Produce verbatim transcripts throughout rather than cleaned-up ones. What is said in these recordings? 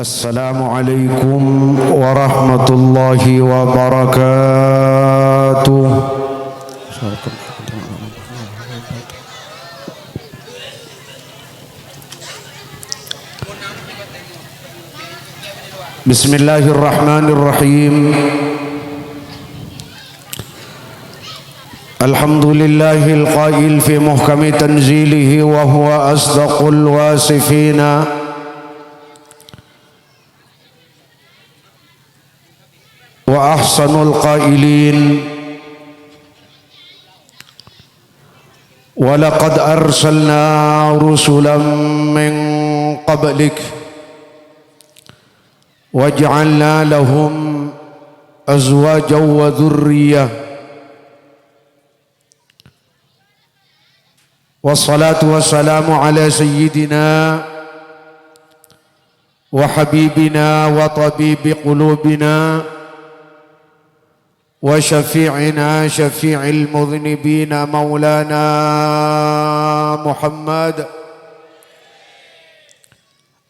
Assalamualaikum warahmatullahi wabarakatuh. Bismillahirrahmanirrahim. Alhamdulillahil qail fi muhkami tanzilihi wa huwa asdaqul wasifina wa ahsanul qailin. Wa laqad arsalna rusulan min qablik wa ja'alna lahum azwajan wa dzurriyyah. Wassalatu wassalamu ala sayyidina wa habibina wa tabibi qulubina wa syafi'ina syafi'il mudznibina maulana Muhammad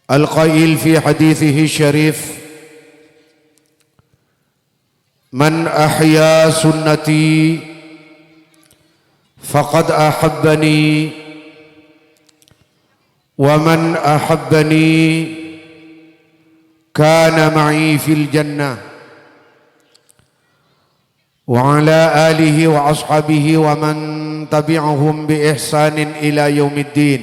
al-qail fi hadithihi syarif, "Man ahya sunnati faqad ahabbani, wa man ahabbani kana ma'i fil jannah." Wa ala alihi wa ashabihi wa man tabi'ahum bi ihsanin ila yaumiddin.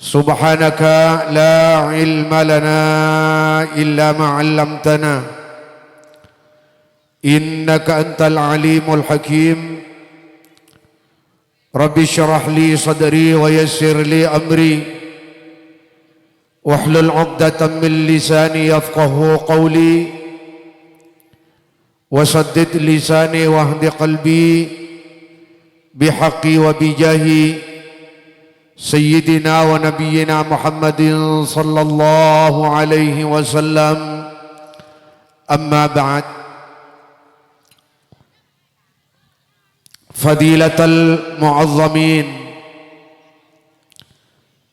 Subhanaka la ilma lana illa ma 'allamtana, innaka antal alimul hakim. Rabbi syrah li sadri wa yassir li amri, wahlul 'uqdatam min lisani yafqahu qawli. Wa saddid lisani wahdi qalbi bihaqqi wa bijahi sayyidina wa nabiyyina Muhammadin sallallahu alaihi wasallam. Amma ba'd. Fadilatal mu'azzamin,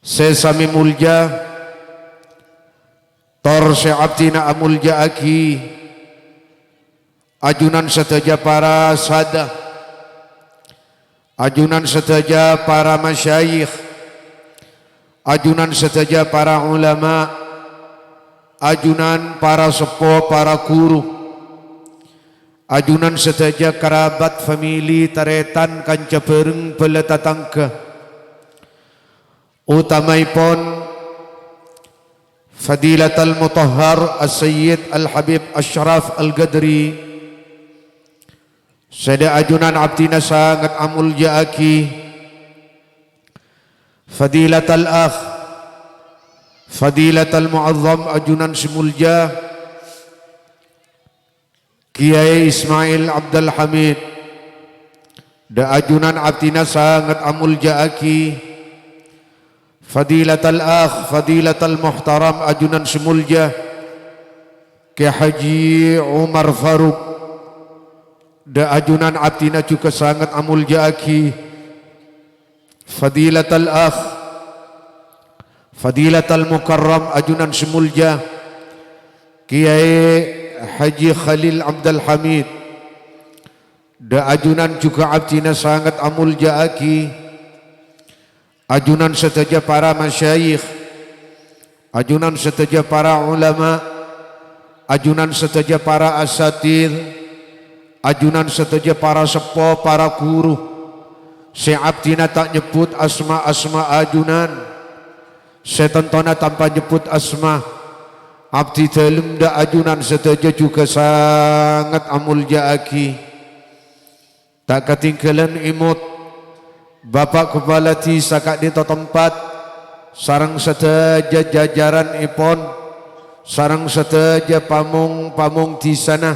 sè samè molja, tor sè abdhina amolja'aghi, ajunan sadhâjâ para sadhâ, ajunan sadhâjâ para masyayikh, ajunan sadhâjâ para ulama, ajunan para seppo, para ghuru, ajunan sadhâjâ karabat, famili, tarètan, kanca bhâreng, bhâlâ tatangghâ, otamaèpon Fadilatal Mutahhar As-Sayyid Al-Habib Asyraf Al-Ghadri, sè dhâ' ajunan abdhina sanget amolja'aghi. Fadilatal Akh, Fadilatal Mu'azzam, ajunan sè molja, Kiyai Ismail Abdul Hamid, dhâ' ajunan abdhina sanget amolja'aghi. Fadilatal Akh, Fadilatal Muhtaram, ajunan sè molja, Kè Haji Umar Faruk, dhâ' ajunan abdhina jhughân sanget amolja'aghi. Fadilatal Akh, Fadilatal Mukarram, ajunan sè molja, Kiyai Haji Khalil Abdul Hamid, dhâ' ajunan jhughân abdhina sanget amolja'aghi. Ajunan sadhâjâ para masyayikh, ajunan sadhâjâ para ulama, ajunan sadhâjâ para asatidz, ajunan sadhâjâ para seppo, para ghuru, sè abdhina ta' nyebbhut asma-asma ajunan, sè tantona tanpa nyebbhut asma, abdhi dhâlem dhâ' ajunan sadhâjâ jhughân sanget amolja'aghi. Ta' katèngghâlân èmot Bapa' Kapala Dhisa ka'dinto tempat sareng sadhâjâ jajaranèpon, sareng sadhâjâ pamong-pamong dhisana,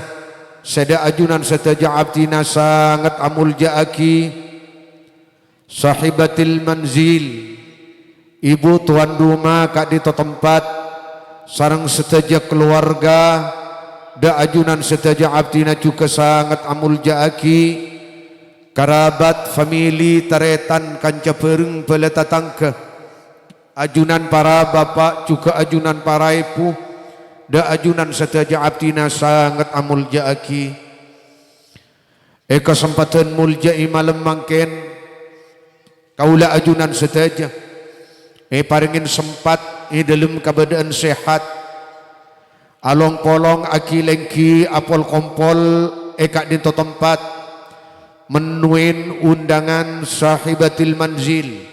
sè dhâ' ajunan sadhâjâ abdhina sanget amolja'aghi. Sahibatil manzil, ibu tuan rumah ka'dinto tempat, sareng sadhâjâ kalowarga, dhâ' ajunan sadhâjâ abdhina jhughân sanget amolja'aghi, karabat, famili, tarètan, kanca bhâreng, bhâlâ tatangghâ, Ajunan para bapa', jhughân ajunan para èbhu, dhâ' ajunan sadhâjâ abdhina sanget amolja'aghi. È kasempadhân moljâ è malem mangkèn, kaulâ ajunan sadhâjâ èparèngè sempat è dhâlem kabâdâ'ân sehat, along-polong aghi-lèngghi apol-kompol è ka'dinto tempat, mennowè undangan Sahibatil Manzil,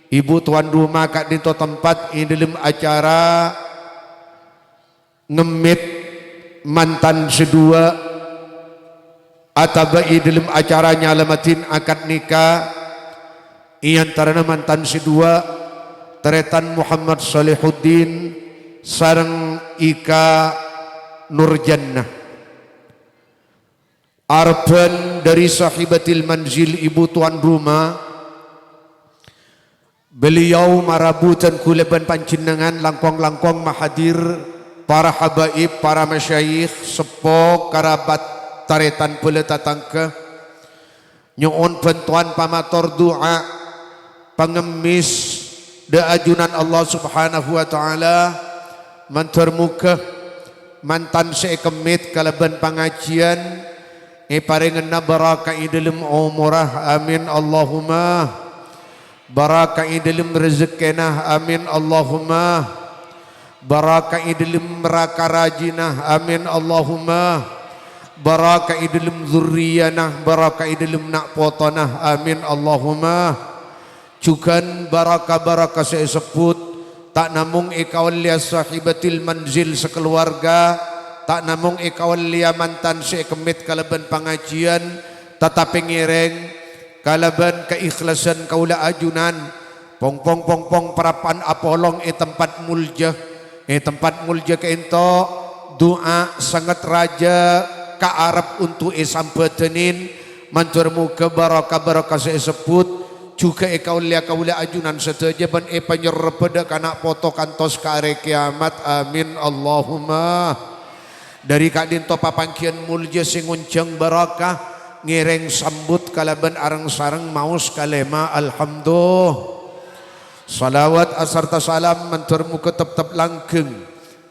ibu tuan rumah ka'dinto tempat è dhâlem acara ngemmèt mantan sè duwâ', atabâ è dhâlem acara nyalameddhin akad nikah è antarana mantan sè duwâ', tarètan Muhammad Salihuddin sareng Ika Nurjannah. Arebbhân dhâri Sahibatil Manzil, ibu tuan rumah, beliau marabu dhân kaulâ bân panjhennengngan langkong-langkong mahadir, para habaib, para masyayikh, seppo, karabat, tarètan bhâlâ tatangghâ, nyo'on bhântowan pamator du'a pangemmès dhâ' ajunan Allah Subhanahu wa Ta'ala, mandhâr moghâ mantan sè èkemmèt kalabân pangajiyân èparèngana barokah è dhâlem omorra, amin Allahumma. Barokah è dhâlem rejekkèna, amin Allahumma. Barokah è dhâlem ra-karajina, amin Allahumma. Barokah è dhâlem zurriyana, barokah è dhâlem na' potona, amin Allahumma. Jhughân barokah-barokah sè èsebbhut, ta' namong èkaollèya Sahibatil Manzil sakalowarga, ta' namong èkaollèya mantan sè èkemmèt kalabân pangajiyân, tatapè ngèrèng kalabân kaikhlasan kaulâ ajunan, pong-pong-pong-pong parappa'na apolong è tempat moljâ, è tempat moljâ ka'ènto, du'a sanget rajâ kaarep onto' èsambhâdhânin, mandhâr moghâ barokah-barokah sè èsebbhut, jhughân èkaollèya kaulâ ajunan sadhâjâ bân èpanyerrebbhâ dhâ' ka na' poto kantos ka arè kèyamat. Amin, Allahumma. Dhâri ka'dinto papangghiyân moljâ sè ngonjhâng barokah, ngèrèng sambut kalabân areng-sareng maos kalèma alhamdu-, shalawat asarta salam mandhâr moghâ teptep langgeng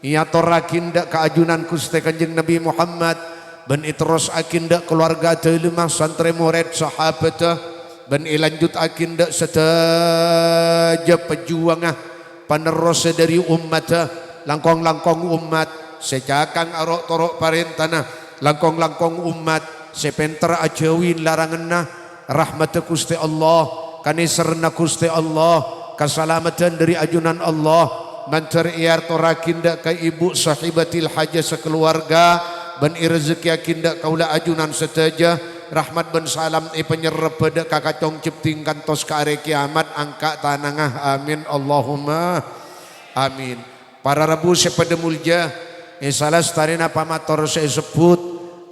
èyatorraghi dhâ' ka ajunan Ghustè Kanjeng Nabi Muhammad, bân èterrossaghi dhâ' kalowarga dhâlemma, santrè morèd, sahabhâddhâ, bân èlanjuttaghi dhâ' sadhâjâ pajhuwângnga panerrossa dhâri ommaddhâ, langkong-langkong ommat sè cakang aro'-toro' parèntana, langkong-langkong ommat sè pènter ajhâuwi laranganna. Rahmaddhâ Ghustè Allah, kanèserranna Ghustè Allah, kasalameddhân dhâri ajunan Allah, mandhâr èyatorraghi dhâ' ka ibu sahibatil hajah sakalowarga, bân èrejekkèyaghi dhâ' kaulâ ajunan sadhâjâ, rahmat bân salam èpanyerrebbhâ dhâ' ka kacong jhepding kantos ka arè kèyamat angka' tanangnga. Amin, Allahumma amin. Para rabu sè padhâ moljâ, è salastarèna pamator sè èsebbhut,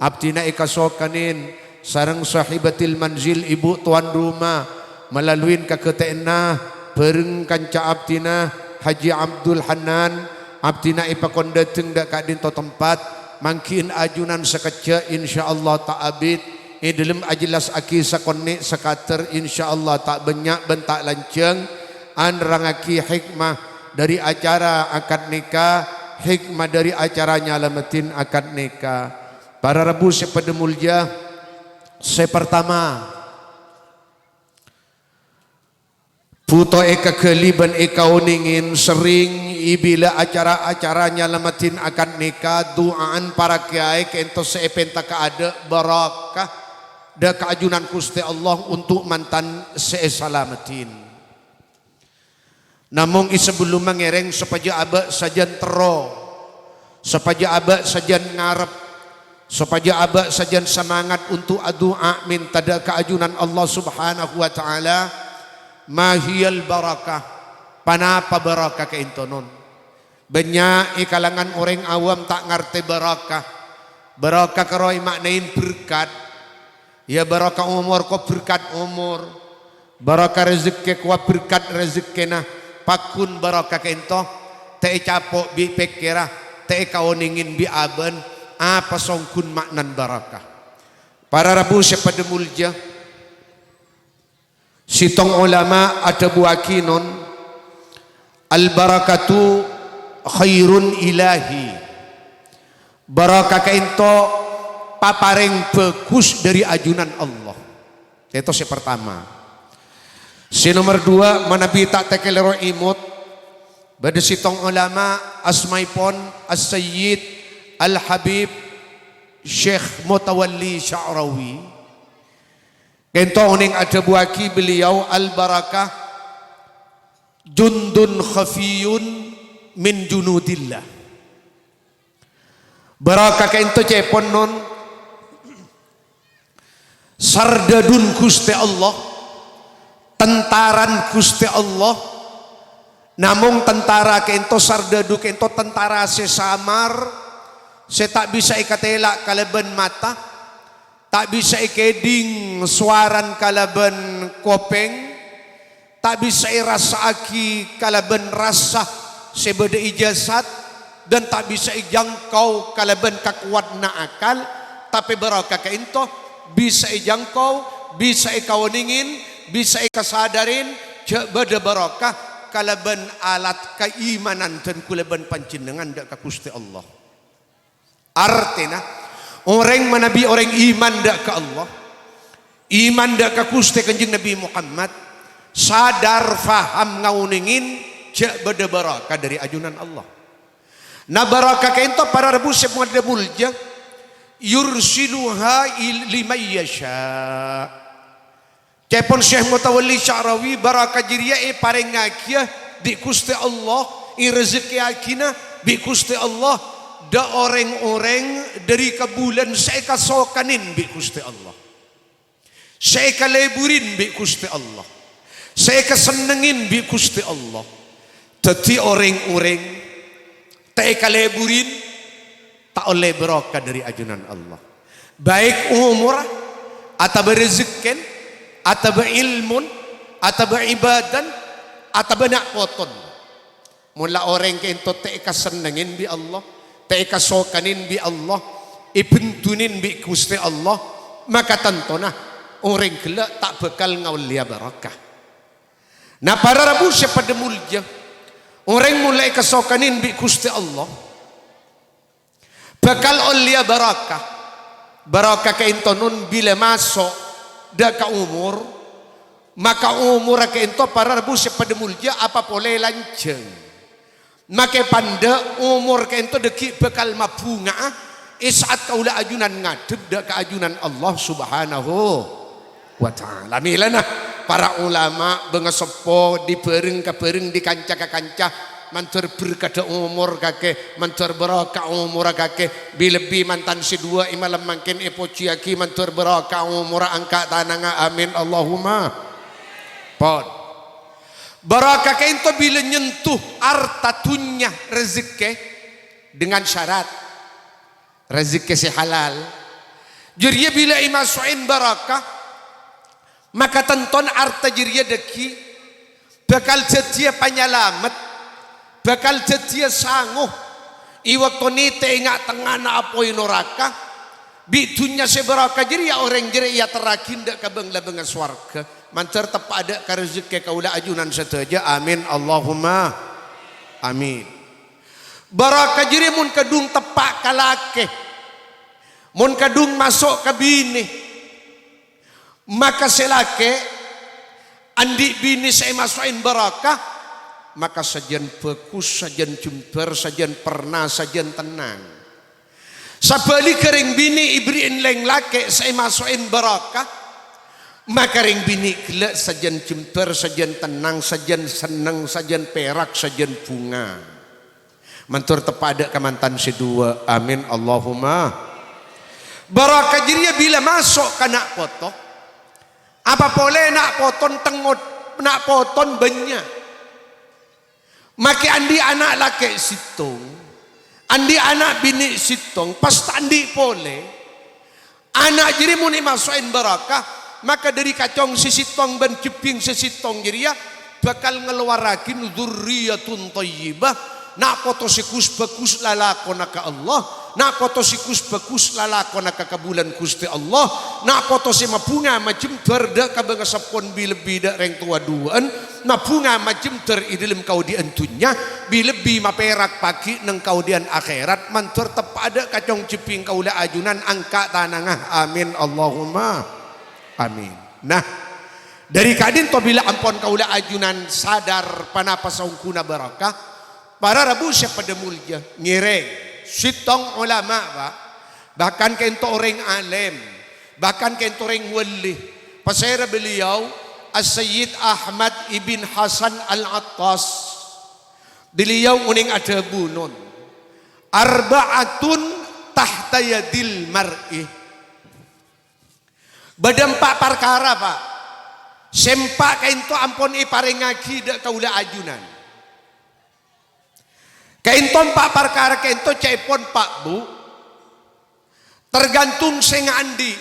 abdhina èkasokanè sareng sahibatil manzil, ibu tuan rumah, malalui kaghâtè'anna bhâreng kanca abdhina Haji Abdul Hannan, abdhina èpakon dâteng dhâ' ka'dinto tempat, mangghi'in ajunan sakejjhâ', insyaallah ta' abit, è dhâlem ajhellassaghi sakonè' sakadâr, insyaallah ta' bânnya' bân ta' lanjhâng, anerrangngaghi hikmah dhâri acara akad nikah, hikmah dhâri acara nyalameddhin akad nikah. Para rabu sè padhâ moljâ, sè partama, bhuto èkaghâli bân èkaonèngè serrèng è bilâ acara-acara nyalameddhin akad nikah, du'a'an para kèyaè ka'dinto sè èpènta kaadâ' barokah dhâ' ka ajunan Ghustè Allah onto' mantan sè èsalameddhin. Namong è sabellunna ngèrèng sopajâ abâ' sajân terro, sopajâ abâ' sajân ngarep, sopajâ abâ' sajân samangat onto' adu'a mènta dhâ' ka ajunan Allah Subhanahu wa Ta'ala, ma hiyal barakah, ponapa barakah ka'dinto, non? Bânnya' è kalangan orèng awam ta' ngartè barakah. Barakah karo èma'naè berkat. Iyâ, barakah omor, ko berkat omor. Barakah rejekkè, ko berkat rejekkèna. Pagghun barakah ka'dinto, ta' ècapo' bi' pèkkèra, ta' èkaonèngè bi' abâ'na, apa songghun ma'nana barakah. Para rabu sè padhâ moljâ, sèttong olama adhâbuwaghi, non, Al-barakatu khairun ilahi. Barokah ka'ento papareng bhâghus dhâri ajunan Allah. Ka'ento sè partama. Sè nomer duwâ', manabi ta' takèlèro èmot, bâdâ sèttong ulama asmaèpon As-Sayyid Al-Habib Syekh Mutawalli Sya'rawi. Ka'ento onèng adhâbuwâghi beliau, "Al-barakah jundun khafiyun min junudillah." Barokah ka'ento ca'èpon non, sardhâdhun Ghustè Allah, tentaran Ghustè Allah. Namong tentara ka'ento, sardhâdhu ka'ento tentara sè samar, sè ta' bisa èkatèla' kalabân mata, ta' bisa èkèdhing sowaran kalabân kopèng, ta' bisa èrassa'aghi kalabân rassa sè bâdâ è jasad, dan ta' bisa èjangkau kalabân kakowadhânna akal, tapè barokah ka'ento bisa èjangkau, bisa èkaonèngè, bisa èkasadhârin, jhâ' bâdâ barokah kalabân alat kaimanan dan kulâ bân panjhennengngan dâ' ka Ghustè Allah. Artèna, orèng manabi orèng iman dâ' ka Allah, iman dâ' ka Ghustè Kanjeng Nabi Muhammad, sadar, faham, ngaonèngè, jhâ' bâdâ barokah dhâri ajunan Allah. Na, barokah ka'ento para rabu sè padâ molja, "Yursiluha il-, liman yasha." Ca'èpon Syekh Mutawalli Sya'rawi, barokah jârèya èparèngngaghiyâ bi' Ghustè Allah, èrezekèaghina bi' Ghustè Allah dâ' orèng-orèng dhâri kabulân sè èkasokanè bi' Ghustè Allah, sè èkalèburè bi' Ghustè Allah, sè èkasennengngè bi' Ghustè Allah. Dhâddhi orèng-orèng ta' èkalèburè, ta' ollè barokah dhâri ajunan Allah. Baik omorra, atabâ rezekkèna, atabâ èlmona, atabâ ibâdâna, atabâ na' poton. Mon la orèng ka'ento ta' èkasennengngè bi' Allah, ta' èkasokanè bi' Allah, èbhendhunè bi' Ghustè Allah, maka tantona orèng ghellâ' ta' bhâkal ngaollèya barokah. Na, para rabu sè padâ molja, orèng mon la èkasokanè bi' Ghustè Allah, bhâkal ollèya barokah. Barokah ka'ento non bilâ maso' dâ' ka omor, maka omorra ka'ento para rabu sè padâ molja apa polè lanjhâng. Makè pandâ' omor ka'ento dhâggi' bhâkal mabhunga'a è sa'at kaulâ ajunan ngadhep dâ' ka ajunan Allah Subhanahu wa Ta'ala. Mèlana para ulama, bângaseppo, dhi bhâreng ka bhâreng, dhi kanca ka kanca, mandhâr berkadhâ omor kakè, mandhâr barokah omorra kakè, bi-, lebbi mantan sè duwâ' è malem mangkèn èpojiyâghi mandhâr barokah omorra angka' tanangnga. Amin, Allahumma. Pon. Barokah ka'ento bilâ nyentuh arta dhunnya, rezekkè, dengan syarat rezekkè sè halal. Jârèya bilâ èmaso'è barokah, maka tantona arta jârèya dhâggi' bhâkal dhâddhiyâ panyalamet, bhâkal dhâddhiyâ sango è bâkto nètè'è nga'-tengnga'anna apoy noraka. Bi' dhunnya sè barokah jârèya orèng jârèya èaterraghi dâ' ka bâng-labângnga sowarghâ. Mandhâr teppa'a dâ' ka rezekkè kaulâ ajunan sadhâjâ. Amin, Allahumma amin. Barokah jârèya mon kadhung teppa' ka lakè, mon kadhung maso' ka binè, maka sè lakè andi' binè sè èmaso'è barokah, maka sajân bhâghus, sajân jembhâr, sajân perna, sajân tennang. Sabhâligghâ rèng binè' èberri'in rèng lakè' sè èmaso'è barokah, maka rèng binè' ghellâ' sajân jembhâr, sajân tennang, sajân senneng, sajân pèrak, sajân bhunga. Mandhâr teppa'a dâ' ka mantan sè duwâ'. Amin, Allahumma. Barokah jârèya bilâ maso' ka na' poto. Apa polè na' poton tengngot, na' poton bânnya'. Makè andi' ana' lakè' sèttong, andi' ana' binè' sèttong, pas ta' andi' polè. Ana' jârèya mon èmaso'è barokah, maka dhâri kacong sè sèttong bân jhebbhing sè sèttong jârèya bhâkal ngalowarraghi dzurriyyatun thayyibah, na' poto sè ghus-bhâghus lalakonna ka Allah, Na' poto sè gus-bhâgus lalakonna ka kabulâna Ghustè Allah, na' poto sè mabhunga majembar dâ' ka bângaseppon bi-, lebbi dâ' rèng towa duwâ'ân, mabhunga majembar è dâlem kaodi'ân dhunnya, bi-, lebbi mapèrak paghi' neng kaodi'ân akhèrat, mandhâr teppa'a dâ' ka cong jebbhing kaulâ ajunan angka' tanangnga. Amin, Allahumma amin. Nah, dâri ka'dinto bilâ ampon kaulâ ajunan sadar ponapa saongghuna barokah, para rabu sè padâ molja, ngèrèng sèttong olama, Pak, bahkan ka'dinto orèng alèm, bahkan ka'dinto orèng wali, pasèra beliau, As-Sayyid Ahmad ibn Hasan Al-Attas. Beliau onèng adhâbu, non, "Arba'atun tahta yadil mar'i." Bâdâ empa' parkara, Pak, sè empa' ka'dinto ampon èparèngaghi dâ' kaulâ ajunan. Ka'dinto empa' parkara ka'dinto ca'èpon, Pak, Bu, tergantung sè ngaandi',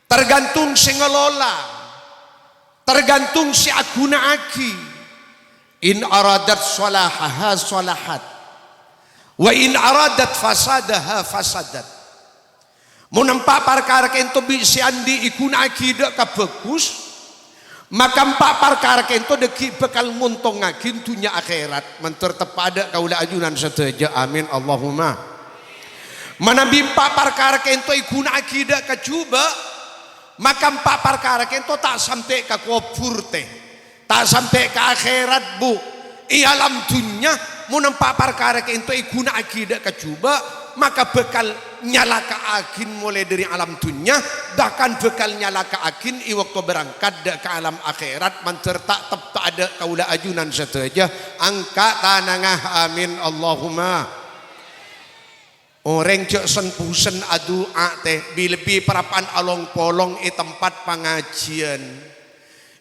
tergantung sè ngalola, tergantung sè aghuna'aghi. "In aradat shalahaha shalahat, wa in aradat fasadaha fasadat." Mon empa' parkara ka'dinto bi' sè andi' èghuna'aghi dâ' ka bhâgus, maka empa' parkara ka'dinto dâggi' bhâkal ngontongngaghi dhunnya akhèrat, mandhâr teppa'a dâ' kaulâ ajunan sadhâjâ. Amin, Allahumma. Manabi empa' parkara ka'dinto èghuna'aghi dâ' ka jhubâ', maka empa' parkara ka'dinto ta' sampè' ka kobhur, tè. Ta' sampè' ka akhèrat, Bu. È alam dhunnya, mon empa' parkara ka'dinto èghuna'aghi dâ' ka jhubâ', maka bhâkal nyalaka'aghi molaè dâri alam dhunnya, bahkan bhâkal nyalaka'aghi è bâkto berangkat dâ' ka alam akhèrat, mandhâr ta' teppa'a dâ' kaulâ ajunan sadhâjâ. Angka' tanangnga, amin, Allahumma. Orèng jhâ' sen-bhusen adu'a, tè, bi-, lebbi parappa'na along-polong è tempat pangajiân.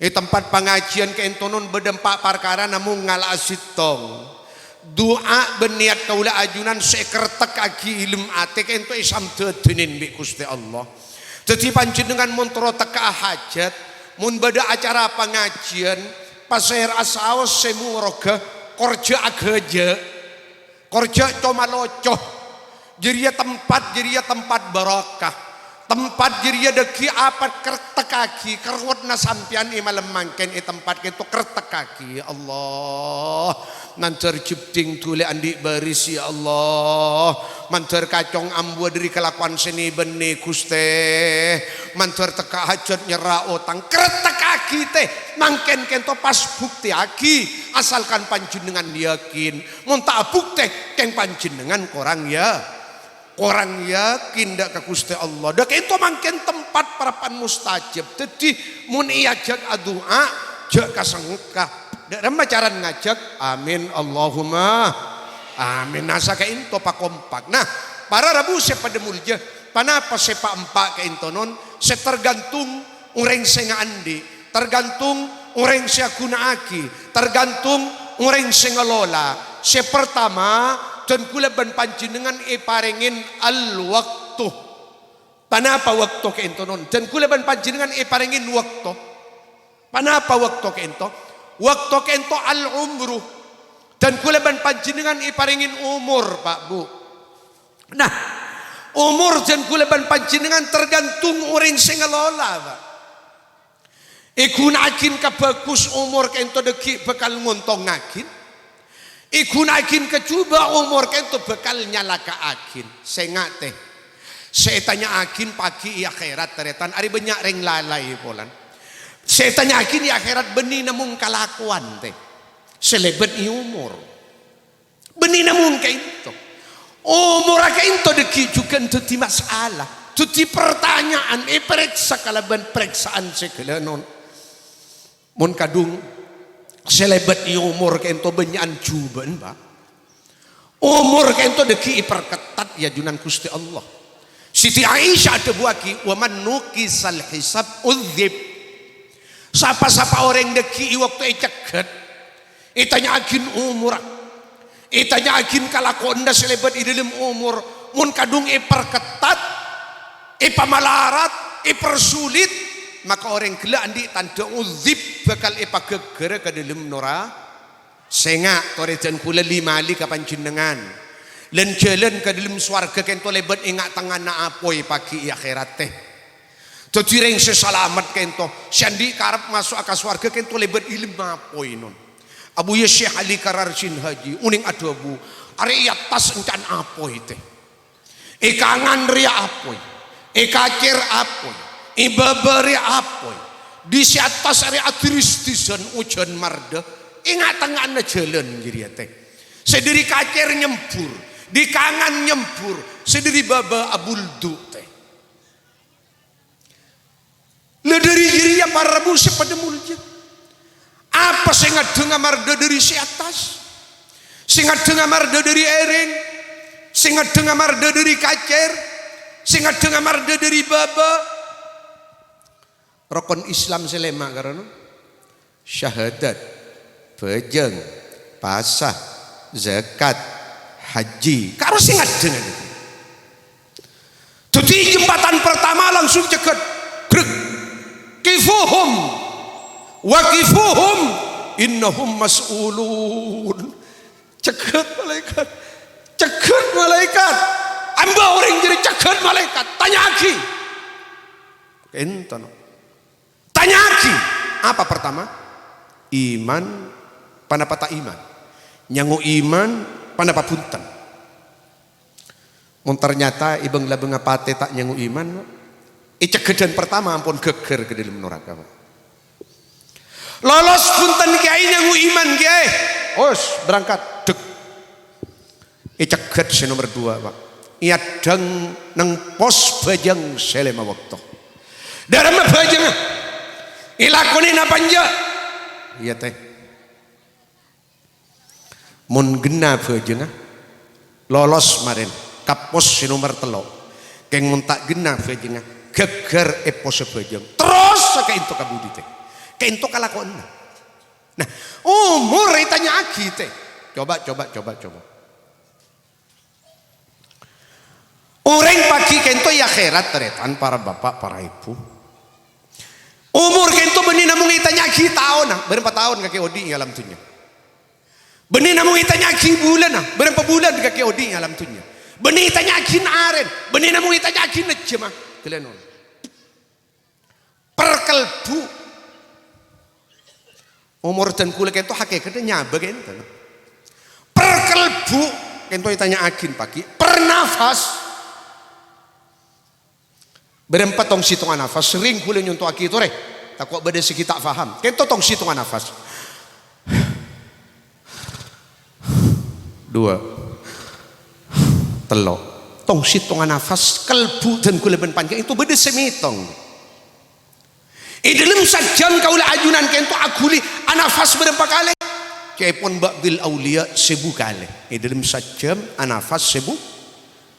È tempat pangajiân ka'dinto, non, bâdâ empa' parkara namong ngala'a sèttong. Du'a bân niyat kaulâ ajunan sè èkertekkaghi è dâlem atè ka'dinto èsamdhâdhânin bi' Ghustè Allah. Dhâddhi panjhennengngan mon terro tekka'a hajhât, mon bâdâ acara pangajiân, pasèra'a saos sè moroghâ, kor jhâ' aghâjâ'. Kor jhâ' co-maloco. Jârèya tempat, jârèya tempat barokah. Tempat jârèya dâggi' apa kertekkaghi, kerrowadhânna sampèyan è malem mangkèn è tempat ka'dinto kertekkaghi. Ya Allah, mandhâr jeddhing dhuli andi' bâris, ya Allah. Mandhâr kacong ambuwâ dâri kalakowan sè nè-bânnè, Ghustè. Mandhâr tekka' hajhât nyerra otang, kertekkaghi, tè. Mangkèn ka'dinto pas buktèyaghi, asalkan panjhennengngan yakin. Mon ta' abuktè, kèng panjhennengngan korang ya-, korang yakin dâ' ka Ghustè Allah. Dâ' ka'dinto mangkèn tempat parappa'na mustajab. Dhâddhi, mon èajhâk adu'a, jhâ' kasengka. Dâ' remma carana ngajhâk? Amin, Allahumma amin. Nah, saka'dinto pakompak. Nah, para rabu sè padâ molja, ponapa sè pa'-empa' ka'dinto, non, sè tergantung orèng sè ngaandi', tergantung orèng sè aghuna'aghi, tergantung orèng sè ngalola. Sè partama, dân kaulâ bân panjhennengngan èparèngè al-waqtu. Ponapa wâkto ka'dinto, non? Dân kaulâ bân panjhennengngan èparèngè wâkto. Ponapa wâkto ka'dinto? Wâkto ka'dinto al-umru. Dân kaulâ bân panjhennengngan èparèngè omor, Pak, Bu. Nah, omor dân kaulâ bân panjhennengngan tergantung orèng sè ngalola, Pak. Èghuna'aghi ka bhâgus, omor ka'dinto dâggi' bhâkal ngontongngaghi. Èghuna'aghi ka jhubâ', omor ka'dinto bhâkal nyalaka'aghi. Sènga', tè. Sè ètanya'aghi paghi' è akhèrat, tarètan, arè bânnya' rèng lalai polana. Sè ètanya'aghi è akhèrat bânnè namong kalakowan, tè. Sè lèbât è omor. Bânnè namong ka'dinto. Omorra ka'dinto dâggi' jhughân dhâddhi masalah, dhâddhi partanya'an, èparèksa kalabân parèksa'an sè ghellâ', non. Mon kadhung sè lèbât è omor ka'dinto bânnya'an jhubâ'na, Pak. Omor ka'dinto dâggi' èparkettat è ajunan Ghustè Allah. Siti Aisyah adhâbuwâghi, "Wa man nuqisal hisab udzib." Sapa-sapa orèng dâggi' è bâkto ècegghât, ètanya'aghi omorra, ètanya'aghi kalakowanna sè lèbât è dâlem omor, mon kadhung èparkettat, èpamalarat, èparsulit, maka orèng ghellâ' andi' tandhâ udzib, bhâkal èpaghâgghârâ ka dâlem nora-, Sènga', torè dân kaulâ li-mali ka panjhennengngan. Lan-jalan ka dâlem sowarghâ kènto lèbât è nga'-tengnga'anna apoy pagghi' è akhèrattè. Dhâddhi rèng sè salamet kènto, sè andi' karep maso'a ka sowarghâ kènto lèbât è dâlem apoy, non. Abuya Syekh Ali Kararsin Haji onèng adhâbu, "Arè è attas ènca'na apoy, tè. È kangan rèya apoy, è kacèr apoy, è bâbâ rèya apoy. Di sè attas arè adhiris dhisan ojhân mardhâ, è nga'-tengnga'anna jhâlân jârèya, tè. Sè dâri kacèr nyembhur, di kangan nyembhur, sè dâri bâbâ abuldu', tè." La dâri jârèya, para rabu sè padâ molja, apa sè ngaddhângnga mardhâ dâri sè attas? Sè ngaddhângnga mardhâ dâri èrèng? Sè ngaddhângnga mardhâ dâri kacèr? Sè ngaddhângnga mardhâ dâri bâbâ? Rokon Islam sè lèma' karana syahadat, bhâjâng, pasa, zakat, haji. Karo sè ngaddhângnga. Dhâddhi, jembatan pertama langsung cèghât. Brek. "Kifuhum. Waqifuhum. Innahum mas'ulun." Cèghât malaèkat. Cèghât malaèkat. Amba orèng jârèya cèghât malaèkat. Tanya'aghi. Kènto, no. Tanya'aghi, apa pertama? Iman, ponapa ta' iman? Nyango iman, ponapa bhunten? Mon ternyata è bâng-labângnga patè ta' nyango iman, è cèghâdhân pertama ampon ghâggâr ka dâlem naraka. Lolos bhunten, Kèyaè, nyango iman, Kèyaè. Os, berangkat. Dek. Ècèghât sè nomer dua, Pak. Èaddhâng neng pos bhâjâng sè lèma bâkto. Dâremma bhâjângnga? Èlakonè napa enjâ'? Iyâ, tè. Mon ghenna bhâjângnga, lolos marèn ka pos sè nomer tello'. Kèng mon ta' ghenna bhâjângnga, ghâggâr è possa bhâjâng. Terros ka'ènto ka budi, tè. Ka'ènto kalakowanna. Nah, omor ètanya'aghi, tè. Coba, coba, coba, coba. Orèng pagghi' kènto è akhèrat, tarètan, para bapa', para èbhu. Omor kènto bânnè namong ètanya'aghi taonna, bârâmpa taon kakè odi' è alam dhunnya. Bânnè namong ètanya'aghi bulânna, bârâmpa bulân kakè odi' è alam dhunnya. Bânnè ètanya'aghi arèna, bânnè namong ètanya'aghi jhâmma. Ghellâ' non. Perkelbu. Omor dân kaulâ kènto hakèkatta nyabâ kènto. Perkelbu, kènto ètanya'aghi pagghi'. Pernafas. Bârâmpa tong sèttonga nafas, serrèng kaulâ nyonto'aghi torè. Tako' bâdâ sè ghi' ta' paham. Kènto tong sèttonga nafas. Dua. Tello'. Tong sèttonga nafas, kelbu dân kaulâ bân panjhennengngan kènto bâdâ sè mètong. È dâlem sajjhâm kaulâ ajunan kènto aghuli anafas bârâmpa kalè. Ca'èpon ba'dil auliya sèbu kalè. È dâlem sajjhâm anafas sèbu,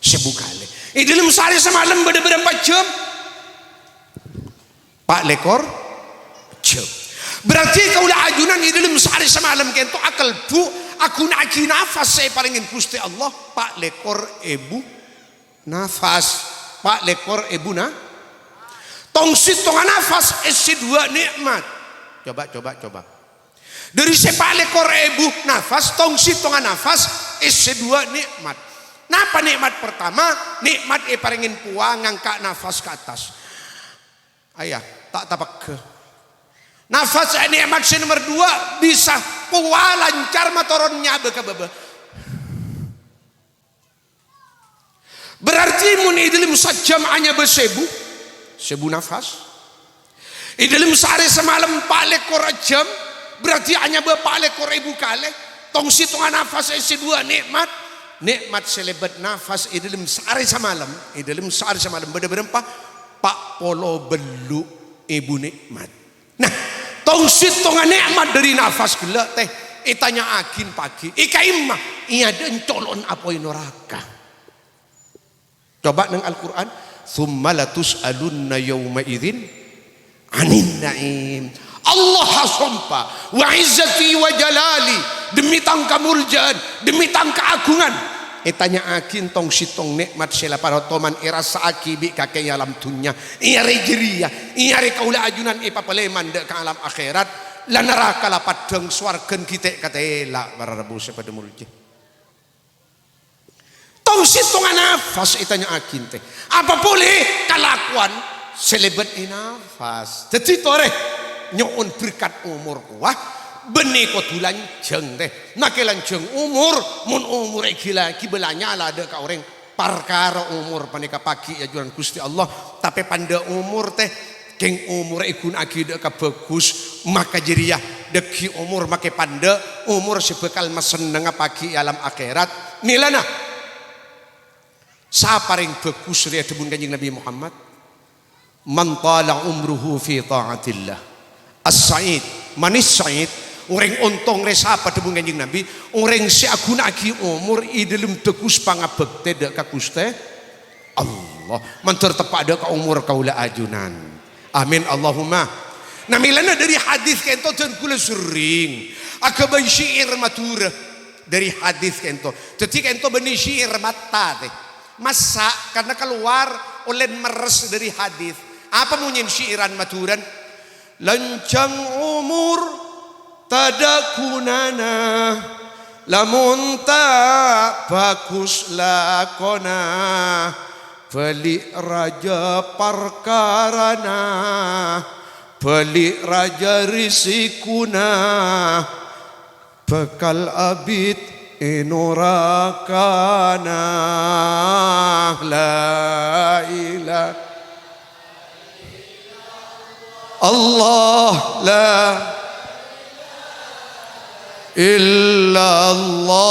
sèbu kalè. È dâlem saarè samalem bâdâ bârâmpa jhâm? Pa' lèkor jhâm. Berarti kaulâ ajunan è dâlem saarè samalem kènto akelbu, aghuna'aghi nafas sè èparèngè Ghustè Allah, pa' lèkor èbu nafas. Pa' lèkor èbu na-, tong sèttonga nafas èssè duwâ' nè'mat. Coba, coba, coba. Dâri sè pa' lèkor èbu nafas, tong sèttonga nafas èssè duwâ' nè'mat. Napa nè'mat pertama? Nè'mat èparèngè powa ngangka' nafas ka attas. Aya, ta' tapegghâ. Nafas, eh, nè'mat sè nomer duwâ' bisa powa lancar matoron nyabâ ka bâbâ. Berarti mon è dâlem sajjhâm anyabâ sèbu, sèbu nafas. È dâlem saarè samalem pa' lèkor jhâm, berarti anyabâ pa' lèkor èbu kalè. Tong sèttonga nafas èssè duwâ' nè'mat. Nè'mat sè lèbât nafas è dâlem saarè samalem, è dâlem saarè samalem bâdâ bârâmpa? Pa' polo bâllu' èbu nè'mat. Nah, tong sèttonga nè'mat dâri nafas ghellâ', tè, ètanya'aghi pagghi', è ka'imma, è adâ'na colo'na apoy naraka. Coba neng Al-Qur'an, "Tsumma latus'alunna yauma idzin 'anin na'im." Allah asompa, "Wa izzati wa jalali, demi tang kamolja'an, demi tang kaagungan." Ètanya'aghi tong sèttong nè'mat sè la partoman èrassa'aghi bi' kakè è alam dhunnya. È arè jârèya, è arè kaulâ ajunan èpapalèman dâ' ka alam akhèrat, la naraka la paddhâng, sowarghâna ghi' ta' katèla', para rabu sè padâ molja. Wong sèttonga nafas ètanya'aghi, ente. Apa polè kalakowan sè lèbât è nafas? Dhâddhi torè nyo'on berkat omor kowa, bânnè kodhu lanjhâng, te. Make lanjhâng omor, mon omor èghilâ-, èghibâ la nyala dâ' ka orèng. Parkara omor panèka paghi' è ajunan Ghustè Allah, tapè pandâ' omor, te. Kèng omor èghuna'aghi dâ' ka bhâghus, maka jârèya dhâggi' omor make pandâ', omor sè bhâkal masennengnga paghi' è alam akhèrat. Mèlana, sapa rèng bhâghus rèya dhâbuna Kanjeng Nabi Muhammad? "Man tala umruhu fi ta'atillah." As-sa'id, manis sa'id, orèng ontong rè sapa dhâbuna Kanjeng Nabi? Orèng sè aghuna'aghi omor è dhâlem dhâghus pangabhâktè dâ' ka Ghustè Allah, mandhâr teppa' dâ' ka omor kaulâ ajunan. Amin, Allahumma. Nah, mèlana dhâri hadis ka'ento dân kaulâ serrèng aghâbây syi'ir Madhurâ dhâri hadis ka'ento. Dhâddhi ka'ento bânnè syi'ir matta, te. Massa' karna kalowar ollèna merres dhâri hadis. Apa monyèna syi'iran Madhurâna? Lanjhâng omor tadâ' ghunana, lamon ta' bhâghus lakona. Bâli' rajâ parkarana, bâli' rajâ risikkona, bhâkal abit è norakana. La ilaha Allah, la illallah.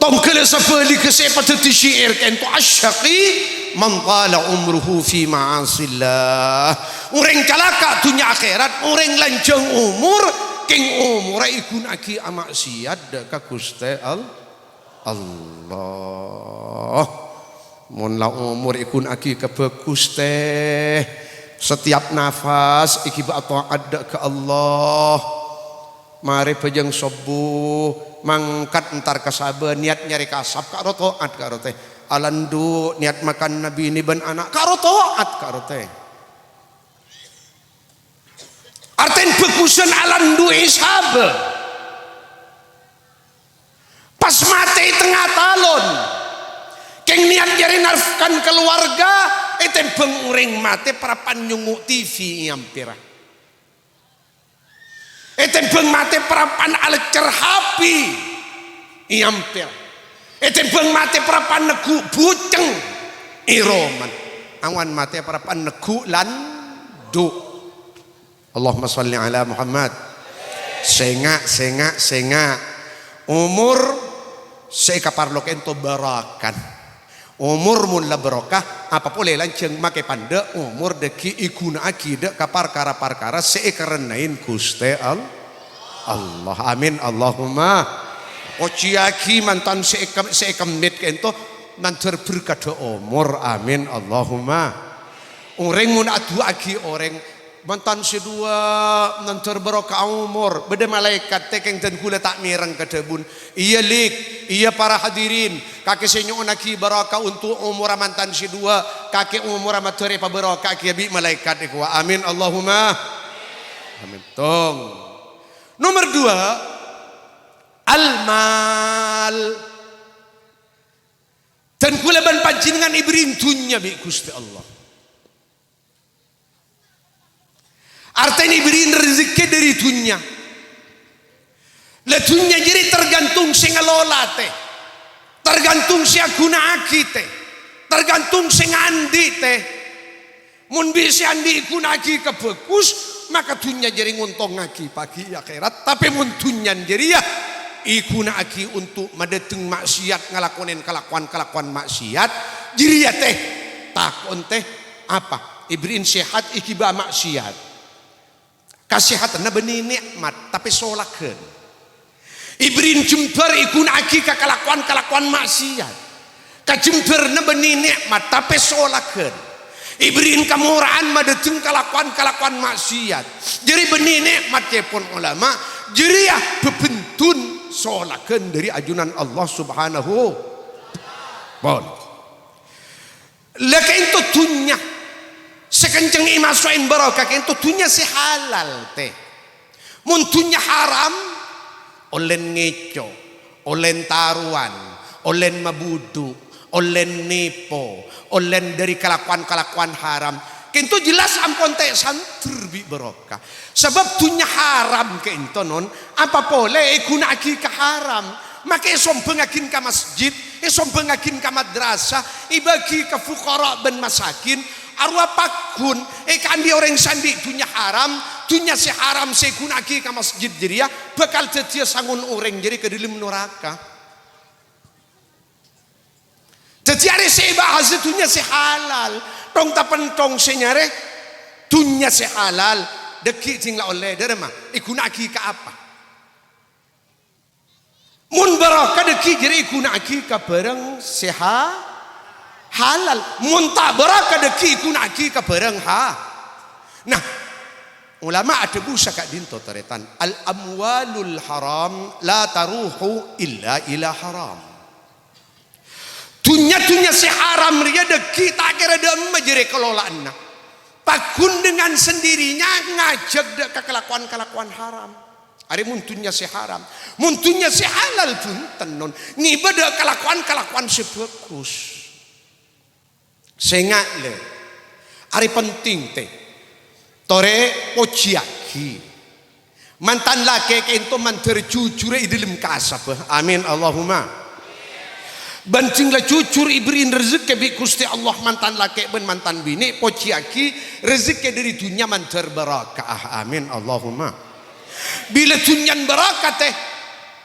Tongghâl sabhâligghâ sè èpadhâddhi syi'ir ka'ento, "Asy-syaqi man tala umruhu fi ma'asillah." Orèng calaka' dhunnya akhèrat, orèng lanjhâng omor, kèng omorra èghuna'aghi amaksiat dâ' ka Ghustè Al-, Allah. Mon la omor èghuna'aghi ka bhâghus, te. Setiap nafas èghibâ ata'at dâ' ka Allah. Marè bhâjâng sobbhu, mangkat entar ka sabâ, niat nyarè kasab, karo ta'at, karo te. Alandu', niat makan binè bân ana', karo ta'at, karo te. Artèna bhâghusân alandu'è sabâ. Pas matè è tengnga talon, kèng niat nyarè nafkana kalowarga, ètèmbhâng orèng matè parappa'na nyongngo' T V è ampèra. Ètèmbhâng matè parappa'na alèccer H P è ampèra. Ètèmbhâng matè parappa'na neggu' buceng è romana. Awan matè parappa'na neggu' landu'. Allahumma shalli ala Muhammad. Sènga', sènga', sènga'. Omor sè èkaparlo ka'ento barokana. Omor mon la barokah, apa polè lanjhâng makè pandâ', omor dhâggi' èghuna'aghi dâ' ka parkara-parkara sè èkarennaè Ghustè Al-, Allah. Amin, Allahumma. Pojiyâghi mantan sè èkem-, sè èkemmit ka'ento, mandhâr berkadhâ omor. Amin, Allahumma. Orèng mon adu'aaghi orèng, mantan sè duwâ', mandhâr barokah omor. Bâdâ malaèkat tèkèng dân ghulâ ta' mèreng kadhâbuna, "Iyâ, Lik, iyâ, para hadirin, kakè sè nyo'onnaghi barokah onto' omorra mantan sè duwâ', kakè omorra mandhâr èpabarokahaghi bi' malaèkat èkowa." Amin, Allahumma. Amin. Tong. Nomer duwâ', al-mal. Dân ghulâ bân panjhennengngan èbèrri'in dhunnya bi' Ghustè Allah. Artèna èbèrri'in rejekkè dhâri dhunnya. La dhunnya jârèya tergantung sè ngalola, te. Tergantung sè aghuna'aghi, te. Tergantung sè ngaandi', te. Mon bi' sè andi' èghuna'aghi ka bhâghus, maka dhunnya jârèya ngontongngaghi paghi' è akhèrat. Tapè mon dhunnyana jârèya èghuna'aghi onto' madhâteng ma'siyat, ngalakonè kalakowan-kalakowan ma'siyat, jârèya, te, tako'en, te, apa? Èbèrri'in sehat, èghibâ ma'siyat. Kasèhadhânna bânnè nè'mat, tapè solaghân. Èbèrri'in jembhâr èghuna'aghi ka kalakowan-kalakowan ma'siyat. Kajembhârânna bânnè nè'mat, tapè solaghân. Èbèrri'in kamora'an madhâteng kalakowan-kalakowan ma'siyat. Jârèya bânnè nè'mat, ca'èpon olama, jârèya bhâbhendhun solaghân dhâri ajunan Allah Subhanahu. Pon. La ka'ento dhunnya. Sè kenceng èmaso'è barokah kènto dhunnya sè halal, tè. Mon dhunnya haram, ollèn ngèco', ollèn tarowan, ollèn mabudhu', ollèn nèpo, ollèn dhâri kalakowan-kalakowan haram. Kènto jelas ampon ta' èsanter bi' barokah. Sabâb dhunnya haram kènto, non, apa polè èghuna'aghi ka haram. Makè èsombhângaghin ka masjid, èsombhângaghin ka madrasah, èbâgi ka fuqara bân masakin, arowa pagghun èkaandi' orèng sè andi' dhunnya haram, dhunnya sè haram sè èghuna'aghi ka masjid jârèya bhâkal dhâddhiyâ sangon orèng jârèya ka dhâlem noraka. Dhâddhi arè sè èbahas dhunnya sè halal, thong-tapènthong sè nyarè dhunnya sè halal, dhâggi' dhing la ollè, dhâremma, èghuna'aghi ka apa? Mon barokah dhâggi' jârèya èghuna'aghi ka bhârâng sè ha-, halal. Mon ta' barokah dhâggi' èghuna'aghi ka bhârâng ha-. Nah, ulama adhâbu saka'dinto tarètan, "Al-amwalul haram la taruhu illa ila haram." Dhunnya-dhunnya sè haram rèya dhâggi' ta' kèra dhâ' emma jârèya kalola'anna. Pagghun dengan sendirinya ngajhâk dhâ' ka kalakowan-kalakowan haram. Arè mon dhunnya sè haram. Mon dhunnya sè halal, bhunten, non. Ngèbâ dhâ' kalakowan-kalakowan sè bhâghus. Sènga', lè. Arè penting, tè. Torè pojhiyâghi. Mantan lakè' kènto mandhâr jujurrâ è dhâlem kasabbhâ. Amin, Allahumma. Bân dhing la jujur èbherri'in rejekkè bi' Ghustè Allah mantan lakè' bân mantan binè', pojhiyâghi rejekkè dhâri dhunnya mandhâr barokah. Amin, Allahumma. Bilâ dhunnyana barokah, tè,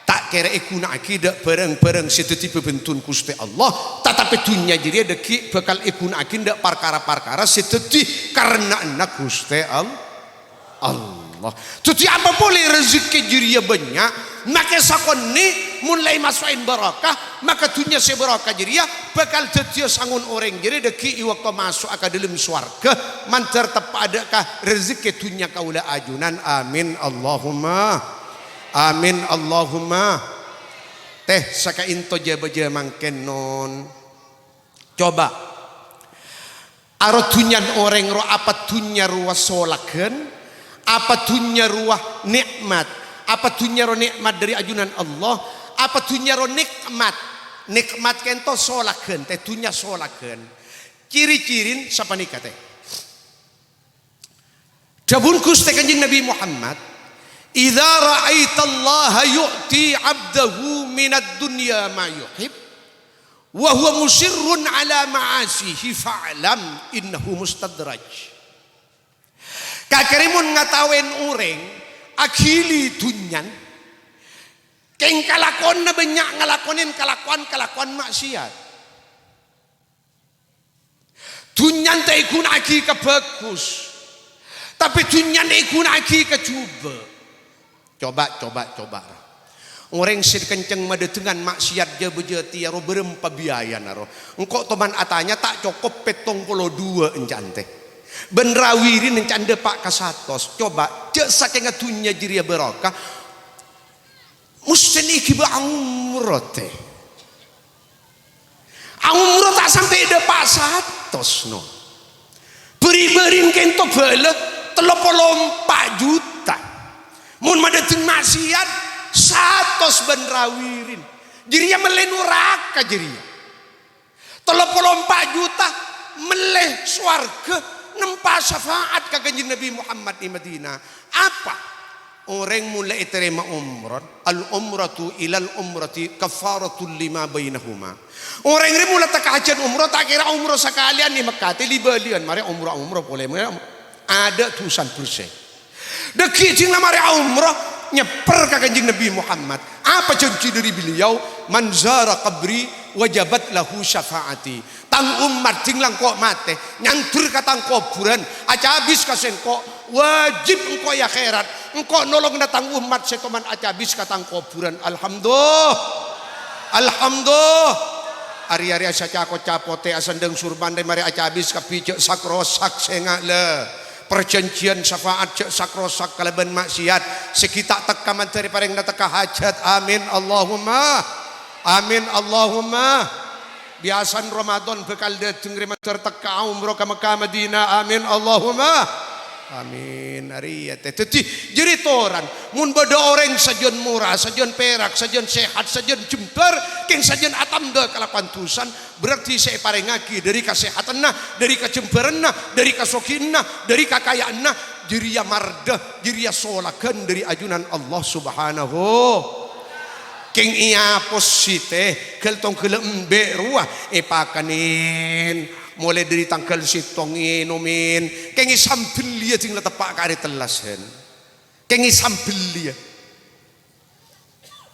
ta' kèra èghuna'aghi dhâ' bhârâng-bhârâng sè dhâddhi bhâbhânton Ghustè Allah, tatapè dhunnya jârèya dhâggi' bhâkal èghuna'aghi dhâ' parkara-parkara sè dhâddhi karna'anna Ghustè Al-, Allah. Dhâddhi apa polè rejekkè jârèya bânnya', makè sakonè' mon la èmaso'è barokah, maka dhunnya sè barokah jârèya bhâkal dhâddhiyâ sangon orèng jârèya dhâggi' è bâkto maso'a ka dhâlem sowarghâ, mandhâr teppa'a dhâ' ka rejekkè dhunnya kaulâ ajunan. Amin, Allahumma. Amin, Allahumma. Tè, saka'dinto jâ-bâjâ mangkèn, non. Coba. Aro dhunnyana orèng rowa, apa dhunnya rowa solaghân? Apa dhunnya rowa nè'mat? Apa dhunnya rowa nè'mat dhâri ajunan Allah? Apa dhunnya rowa nè'mat? Nè'mat kènto solaghân, tè, dhunnya solaghân. Ciri-cirin sapanèka, tè. Dhâbuna Ghustè Kanjeng Nabi Muhammad, "Idza ra'aitallaha yu'ti 'abdahu minad dunya ma yuhib, wa huwa musirrun 'ala ma'asihi fa'lam innahu mustadraj." Kakèrè mon ngataowè orèng aghili dhunnyana, kèng kalakowanna bânnya' ngalakonè kalakowan-kalakowan ma'siyat. Dhunnyana ta' èghuna'aghi ka bhâghus, tapè dhunnyana èghuna'aghi ka jhubâ'. Coba, coba, coba. Orèng sè kenceng madhâtengngaghi ma'siyat jâ-bâjâ tèya rowa bârâmpa biayana rowa? Engko' toman atanya, ta' cokop pèttong polo duwâ' ènca'na, tè. Bân rawirin ènca'na dâpa' ka satos. Coba, jâ' sakènga dhunnya jârèya barokah. Mostè èghibâ umroh, tè. Umroh ta' sampè' dâpa' satos, no. Bâri'-bâri'na kènto bâlâ tello polo empa' juta. Mon madhâteng ma'siyat, satos bân rawirin. Jârèya mellè noraka jârèya. Tello polo empa' juta mellè sowarghâ, nempa syafaat ka Kanjeng Nabi Muhammad è Madinah. Apa? Orèng mon la ètarèma umroh, "Al-umratu ilal umrati kaffaratul lima bainahuma." Orèng rè mon la tekka hajhân umroh, ta' kèra umroh sakalèyan è Mekkah, tè li-bâliyân, marè umroh-umroh polè, marè um-, adâ' dhusana bersè. Dhâggi' jhing la marè umroh, nyèpper ka Kanjeng Nabi Muhammad. Apa jhânjhi dhâri beliau? "Man zara qabri wajabat lahu syafa'ati." Tang ommat jhing la engko' matè, nyandher ka tang kobhurân, acabis ka sèngko', wajib engko' è akhèrat, engko' nolonga tang ommat sè toman acabis ka tang kobhurân. Alhamdulillah. Alhamdulillah. Ari-ari asaca-koca potè, asandhâng surban rè marè acabis kabbhi, jhâ' sak-rosak sènga' la. Parjhânjhiyân syafaat jhâ' sak-rosak kalabân ma'siyat. Sè ghi' ta' tekka mandhâr parèngana tekka hajhât. Amin, Allahumma. Amin, Allahumma. Biyasana Ramadan bhâkal dâteng rè mandhâr tekka'a umroh ka Mekkah Madinah. Amin, Allahumma amin. Arèya tè. Dhâddhi, jârèya toran. Mon bâdâ orèng sajân mora, sajân pèrak, sajân sehat, sajân jembhâr, kèng sajân atamba kalakowan dhusana, berarti sè èparèngaghi dâri kasehatanna, dâri kajembhârânna, dâri kasoghiyânna, dâri kakayaanna, jârèya mardhâ, jârèya solaghân dâri ajunan Allah Subhanahu. Kèng èapos sè tè, ghâl-tongghâllâ embi' rowa èpakanè. Molaè dâri tangghâl sèttong ènomè. Kèng èsambelliyâ jhâ' la teppa' ka arè tellasan. Kèng èsambelliyâ.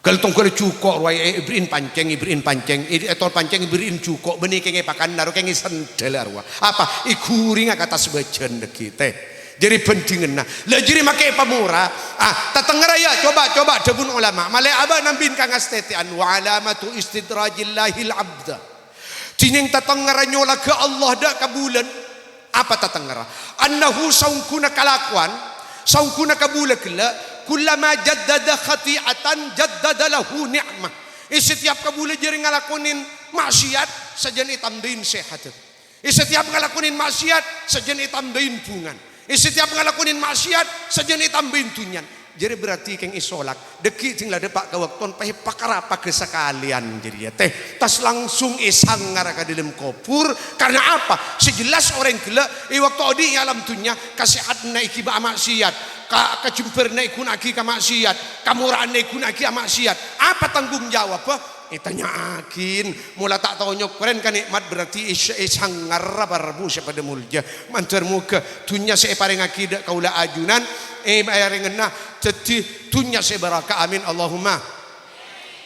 Ghâl-tongghâllâ jhuko' rowa è-, èbherri'in pancèng, èbherri'in pancèng, è-, ètor pancèng, èbherri'in jhuko', bânnè kèng èpakanna rowa, kèng èsandhâllâ rowa. Apa? Èghurèngnga ka attas bâjân dhâggi' tè. Jârèya bhândhinganna. La jârèya makè pamora. Ah, tatengngerra, yâ, coba, coba dhâbuna ulama. Malè abâ' nambin ka ngastètè'an. Wa alamatu istidrajillahil abda. Dhinèng tatengngerra nyolaghâ Allah dâ' kabulâna. Apa tatengngerra? Annahu saongghuna kalakowan, saongghuna kabulâ ghellâ', kullama jaddada khati'atan jaddada lahu ni'mah. È setiap kabulâ jârèya ngalakonè ma'siyat, sajân ètambâi sehaddhâ. È setiap ngalakonè ma'siyat, sajân ètambâi bhungana. È setiap ngalakonè ma'siyat, sajân ètambâi dhunnyana. Jârèya berarti kèng èsolak. Dhâggi' jhâ' la dâpa' ka bâkto pè-, pakara paghâ sakalèyan jârèya. Tè, tas langsung èsangar ka dâlem kobhur. Karena apa? Sè jelas orèng ghellâ' è bâkto odi' è alam dhunnya, kasehatanna èghibâ ma'siyat, ka-, kajembhârânna èghuna'aghi ka ma'siyat, kamora'anna èghuna'aghi ka ma'siyat. Apa tanggung jawabbhâ? Ètanya'aghi. Mola ta' tao nyokorè ka nè'mat berarti è-, èsangar, para rabu sè padâ molja. Mandhâr moghâ dhunnya sè èparèngaghi dâ' kaulâ ajunan, èparèngana dhâddhi dhunnya sè barakah. Amin, Allahumma.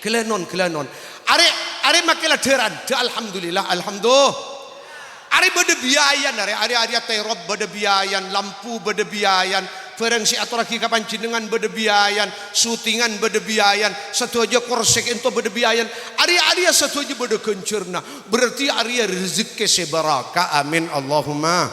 Ghâlânon, ghâlânon. Arè, arè makè la dhâ-randhâ, alhamdulillah, alhamdulillah. Arè bâdâ biayana, arè, arè, arè terop bâdâ biayana, lampu bâdâ biayana, bhârâng sè atorraghi ka panjhennengngan bâdâ biayana, syutingan bâdâ biayana, sadhâjâ korsè ka'dinto bâdâ biayana. Arè, arè sadhâjâ bâdâ ghânjhârânna. Berarti arè rejhekkè sè barakah. Amin, Allahumma.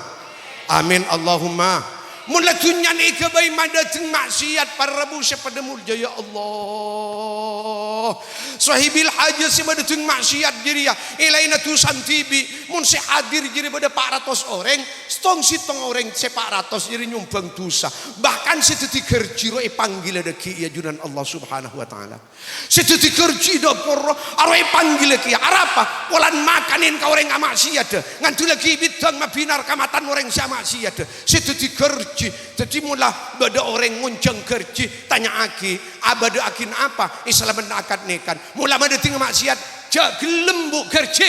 Amin, Allahumma. Mon la dhunnyana èghâbây madâteng ma'siyat, para rabu sè padâ molja, ya Allah. Sohibil hajat sè madâteng ma'siyat jârèya, èlaèna dhusana dhibi'. Mon sè hadir jârèya bâdâ pa' ratos orèng, sèttong-sèttong orèng sè pa' ratos jârèya nyombhâng dhusa. Bahkan sè dhâddhi ghârjhi rowa èpanggil dhâggi' è ajunan Allah Subhanahu wa Ta'ala. Sè dhâddhi ghârjhi dâpor rowa èpanggil kèya. Arapa? Polana makanè ka orèng ama'siyat. Ngandhullaghi bidhâng mabhinar ka matana orèng sè ama'siyat. Sè dhâddhi ghârjhi. Dhâddhi mon la bâdâ orèng ngonjhâng ghârjhi, tanya'aghi, abâdâ'aghi napa? È salameddhâ akad nèka. Mon la madâteng ma'siyat, jhâ' ghellem bu' ghârjhi.